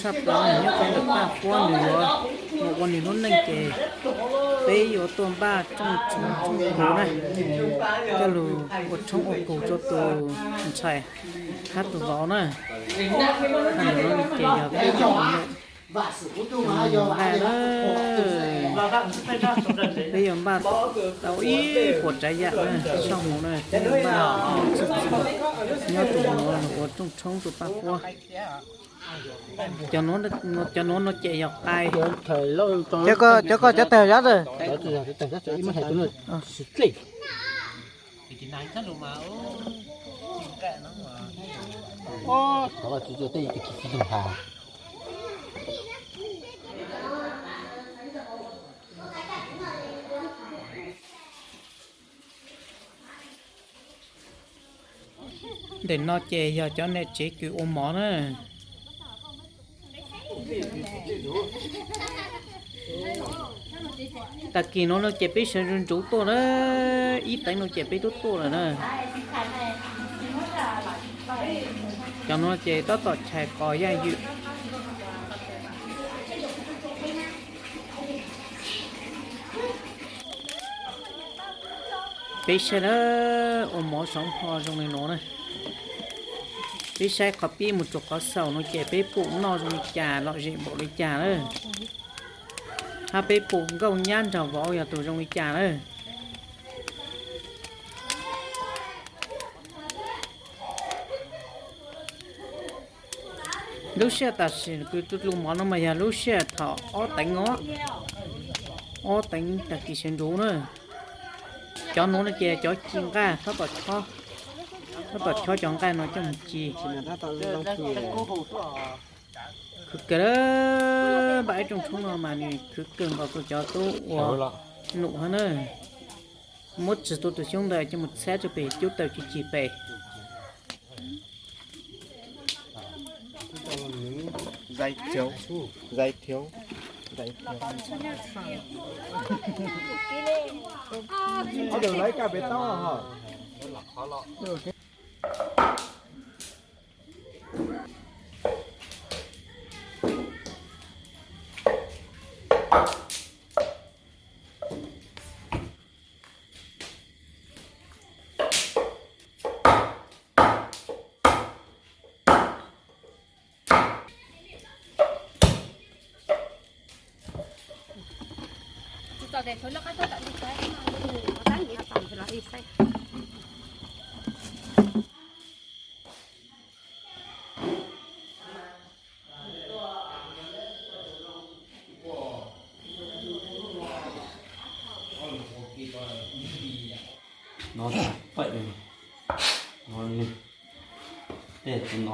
Pab nws nyob rau ntawm Paj Huab nws yuav mus ua nws lub neej ces peb yuav tuaj npaj rooj tshoob rooj kug na, coj lug ua tshoob ua kug rau tus ntxhais hab tus vauv na. Ces yog peb cov ua num nqaij na, peb yuav npaj tau ib puas tsav yam na, soj mus na, peb yuav npaj nyob tus nuav ua rooj tshoob rau Paj Huab. Cov nuav no ces yog qai. Cov koj cov tawg zab. Ntawm no ces yog cov niam tsev kws ua mov na. Tag kis no no ces peb sawv ntsuv ntsuv tuaj na, ib teev no ces peb twb tuaj lawm na. Cov no ces tab tom chais qos yaj ywm. Peb saib na, ua mov saum hmo zoo li no na. Peb saib qhov pib mus rau qhov xaus no ces peb pum noj zoo li cas, lom zem npaum li cas na. Hab peb pum nkauj nyab nraug vauv yog tus zoo li cas na. Lub sij hawm tam sim kws tu lug mov no mas yog lub sij hawm thaum ob teev os, ob teev tag kis sawv ntsuv na. Cov nuav no ces cov ci nqaij, tab tom chob cov nqaij no coj mus ci. Khwv kawg, npaj ib rooj tshoob no mas nws khwv kawg nkaus rau cov tub ua num hab na. Muab txug tau tus xyoob ntawd coj mus txhab rau pem cub taws ci ci pem. No pawm li no li. Tej no.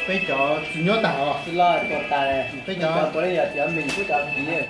Peb cov tsis nyob tas os. Peb cov puav leej yog cov me kuj cov piv.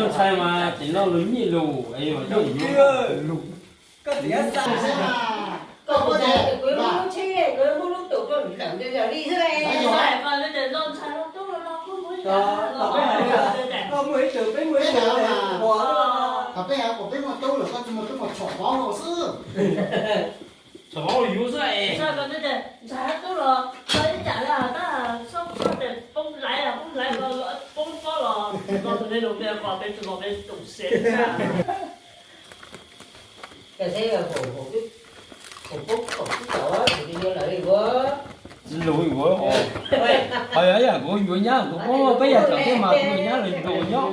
Ntxhais mas tseem loj lug nyiaj lug, lug. Peb muaj ib tug, peb muaj ib tug, peb muaj ib tug. Peb muaj ib tug, peb muaj ib tug, peb muaj ib tug. Txhom vauv yuav xwb es. Ntxhais tub los ib yam li tab, poob laiv, poob laiv, poob pob los no tus neeg lus peb qos peb tug los peb tus xev. Lus yuav, ho yog yam kuv yuav nyab kuv poob, peb yog tseem tej mas kuv yuav nyab los yuav nyob.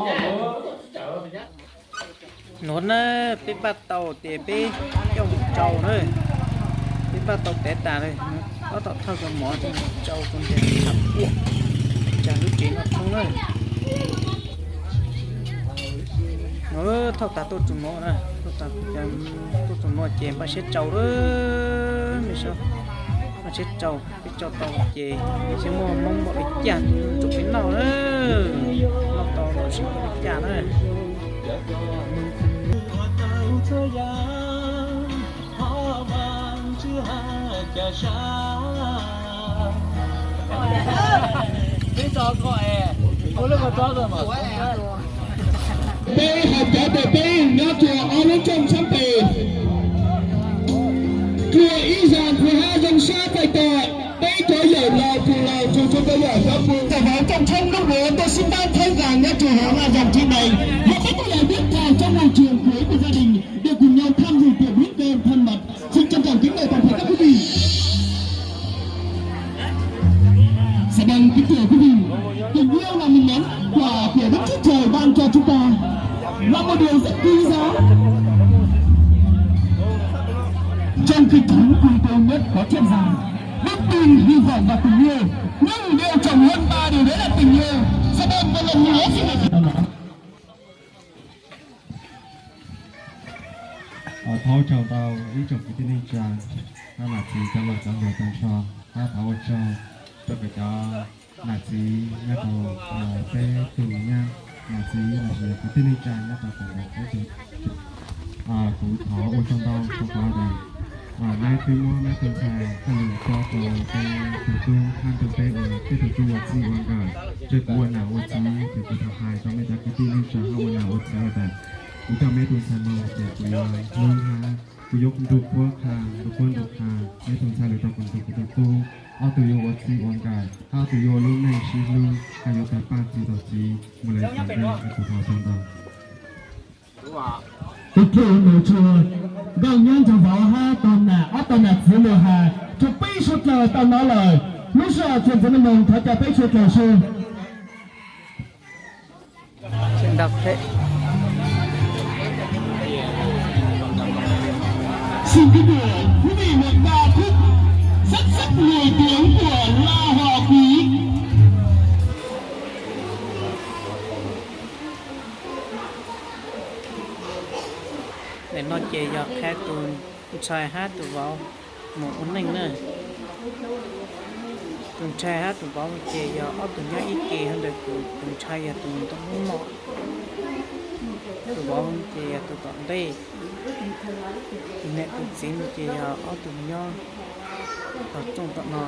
Nuav na, peb npaj tau tias peb coj mus tsau na. Peb npaj tau tev tas lawm, tab tom thauj cov mov coj mus tsau rau ntawm tsam puam, tsam lub tsev noj tshoob na. Thauj tas tuaj txug nuav na, tuaj txug nuav ces npaj siab tsaus lawm, npaj siab tsaus, peb tsaus tau ces seb muaj moob muaj peb caj rau peb noj na, noj tau los seb muaj peb caj na. Peb hais cov tes peb nyob rua ob lub rooj sab pem, dlua ib zag nqhua hab zoo sab txais tos peb cov yawm laus tug laus tug tug tau yawm cov pua. Cov vauv rooj tshoob lub nuav tuaj sib ntaab thawb nqaa nyob rua hauv laj zag thib nees, yog peb cov yawm tib tag trong môi trường của gia đình được cùng nhau tham dự tiệc bún cơm thân mật. Xin trân trọng kính mời toàn thể các quý vị. Dạ vâng, kính thưa quý vị, tình yêu là một món quà của Đức Chúa Trời ban cho chúng ta, là một điều rất quý giá. Trong khi chúng quy tụ nhất có thuyết rằng đức tin, hy vọng và tình yêu, nhưng điều trọng hơn ba điều đấy là tình yêu. Dạ vâng, một lần nữa xin được Thov ua tsaug ntau ib tsoom kwv tij neej tsa, hab nam txiv cov laus cov hluas tag nrho, hab thov ua tsaug rua cov nam txiv nyob rau peb tug nyab, nam txiv los sis kwv tij neej tsa nyob rau peb tug. Kuv thov ua tsaug ntau rau qhov neb twb muab neb tug ntxhais koj lug cob rau peb tug tub hab nrug peb ua peb tug tub ua txij ua nkawm. Ces kuv ua nam ua txiv ces kuv thov hais rau mej cov kwv tij neej tsa hab ua nam ua txiv tas, kuv coj meb tug ntxhais moog ces kuv yuav hlub hab kuv yuav nrug puab qha, nrug puab nrug qha, meb tug ntxhais lug rau kuv nrug kuv tug tub. Ob tug yuav ua txij ua nkawm, hab ob tug yuav ua lub neej sib hlub, hab yuav tau paaj txi tau txiv moog le thaum ntej. Kuv thov ua tsaug ntau. Tus thwj nus tshua, nkauj nyab nraug vauv hab tau nam, ob tau nam txiv lug has rua peb suav dlawg tau nov lawm. Lub sij hawm txuas ntxiv moog thov caw peb suav dlawg seb Xin kính mời quý vị một ca khúc rất rất nổi tiếng của La Hòa Quý. Nim no ces yog qha tus ntxhais hab tus vauv moog ua neej na. Tus ntxhais hab tus vauv ces yog ob tug nyob ib ke hab ntawd, tus ntxhais yog tus ntoo mom, tus vauv ces yog tus tom ntej. Tus niam tus txiv no ces yog ob tug nyob tom tsooj tom no.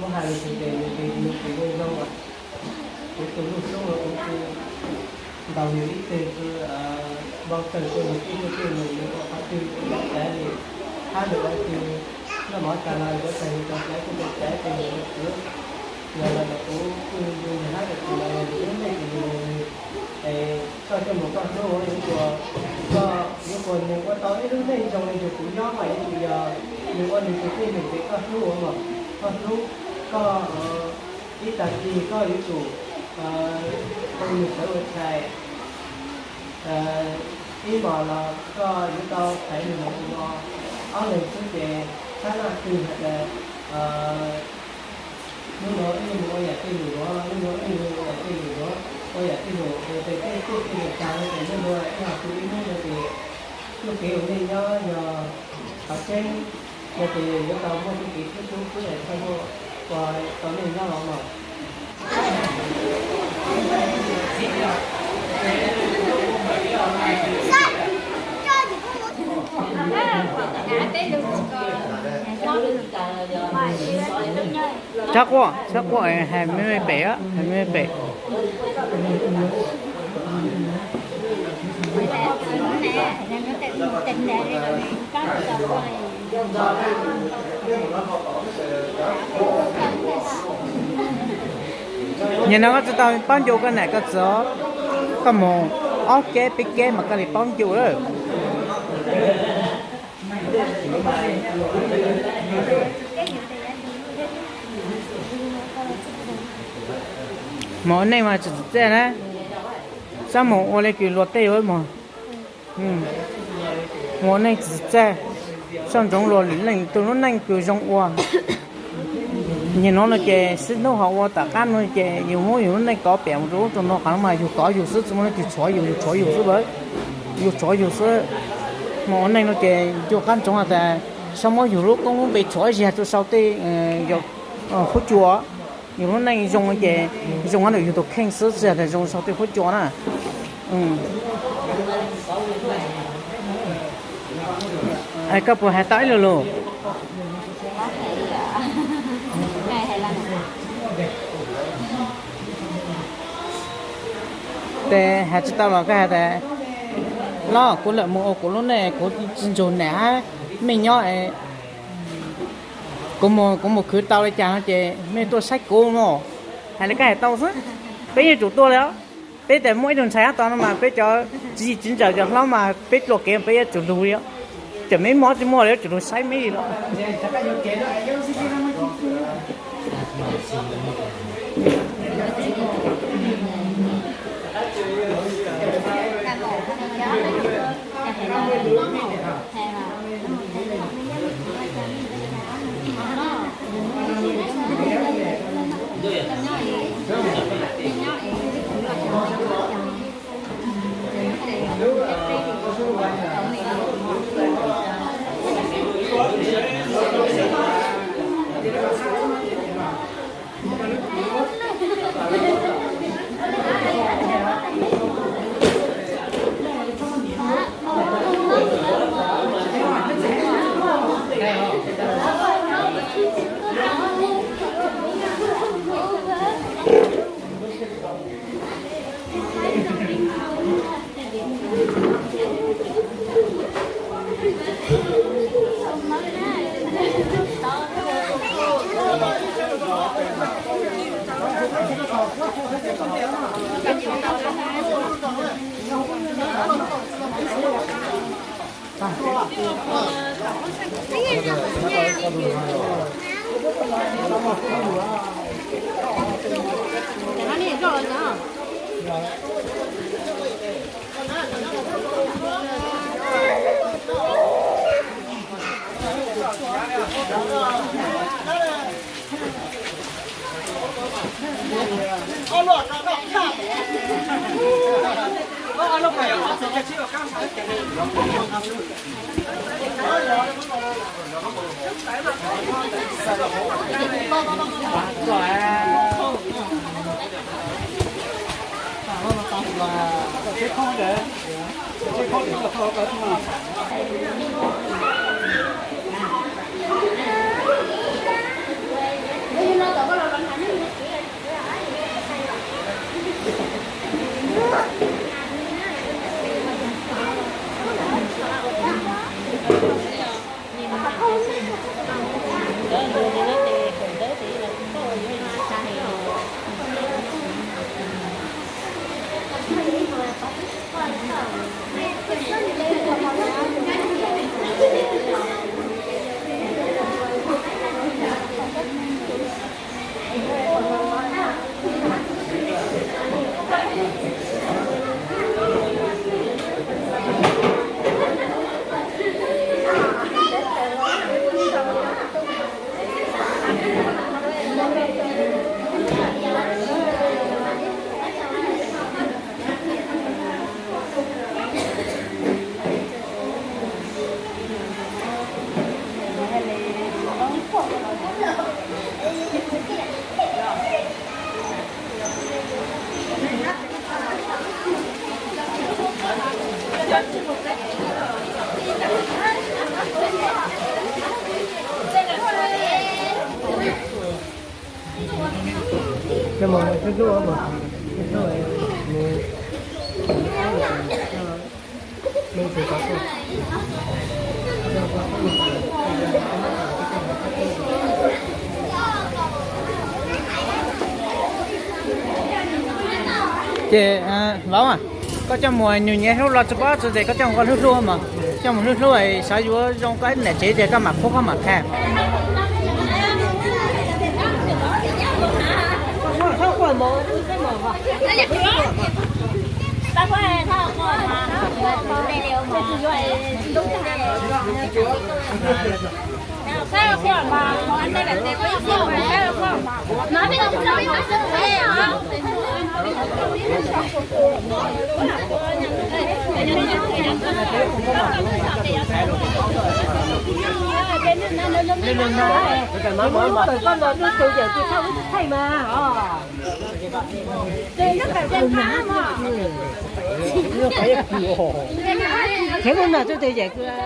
Muab has lug tes tes nws tes nws tes zoo zoo as. Kuv tus lug hlub uas kuv tsi ntaus nws ib teg, kuv npau taws rua nws txij txij nws, nws ua qhov twg kuv npau taws li, hab nws ua twg noj mov tas los yuav tag nws tau txais kuv tau txais tes nws ua kuv, yog los kuv kuj yug nws hab kuv los yog nws lub neej kuv yug nws. Es koj coj mus koj hlub yuav ua, koj yuav ua nws ua tau ib lub neej zoo li yug kuv nyob mas yuav tsum yog nws ua nws tug tij nws tes koj hlub ua mas koj hlub, koj ib tag kis koj yuav tsum hu nws sawv ua tshais. Ib hmos los koj yuav tau txais nws moog ua ob leeg xwb ces txhab laj twg has tas hnub nuav wb mus ua yam twg lug yuav, hnub nuav wb mus ua yam twg lug yuav, ua yam twg lug es tes tej tej twg lug tas ces hnub nuav ib hom tug ib hnub nuav ces txuj kev ua neej nyob yog qhov tseeb, yog ces yuav tau muaj txuj kev sib hlub xwb es txhaj muaj ua tau neej nyob los mas. Tshab quaj, tshab quaj, hais me me pem, hais me me pem. Nim no koj tsis tau paub ncu koj niam koj txiv, koj mus ob keb peb keb mas koj li paub ncu lawm. Mos ua neej mas tsis txawj na, sab mus ua li kws luag tej yuav mos. Mus ua neej tsis txawj, sab ntsoov luag lwm leej tus lub neej kws zoo ua. Nim no no ces sib hnub ho ua tom qab no ces yus muab yus lub neej kov piam mus rau ub rau no qhov no mas yus kov yus xwb, tsis muaj leej twg tshuav yus, yus tshuav yus xwb lawm, yus tshuav yus xwb. Mus ua neej no ces yus qab ntsoov has tas txhob muab yus lub koob lub npe tshuav ib zaug rau sau tej huab cua. Yus lub neej zoo ces zoo ntawm yus tus kheej xwb, tsis yog tias zoo sau tej huab cua na. Koj puas hais tau ib lo lus? Ces hais tsis tau los koj hais tias, los kuv lam mus ua kuv lub neej, kuv tsis ntsug niam hab mej nyob. Kuv mus, kuv mus khwv tau li cas no ces mej tuaj saib kuv no. Hais li koj hais tau xwb. Peb yuav tsum tuaj li os. Peb tas muaj ib tug ntxhais hab tod no mas peb cov tswv yim tswv ntawm cov hlob mas peb dlua kev peb yuav tsum lug li os. Txawm mej mob tsis muaj los yuav tsum lug saib mej li los. Ces, Lauj, koj coj mus nyuag nyiam hlub los tsis paub tsis tes koj coj mus koj hlub hlub mas, coj mus hlub hlub xav yuav zoo koj niam tsev tias koj mam qhuab koj mam qha. Koj los tus yawm tsis txhawj mas. Qhia lub no rau tus yawm.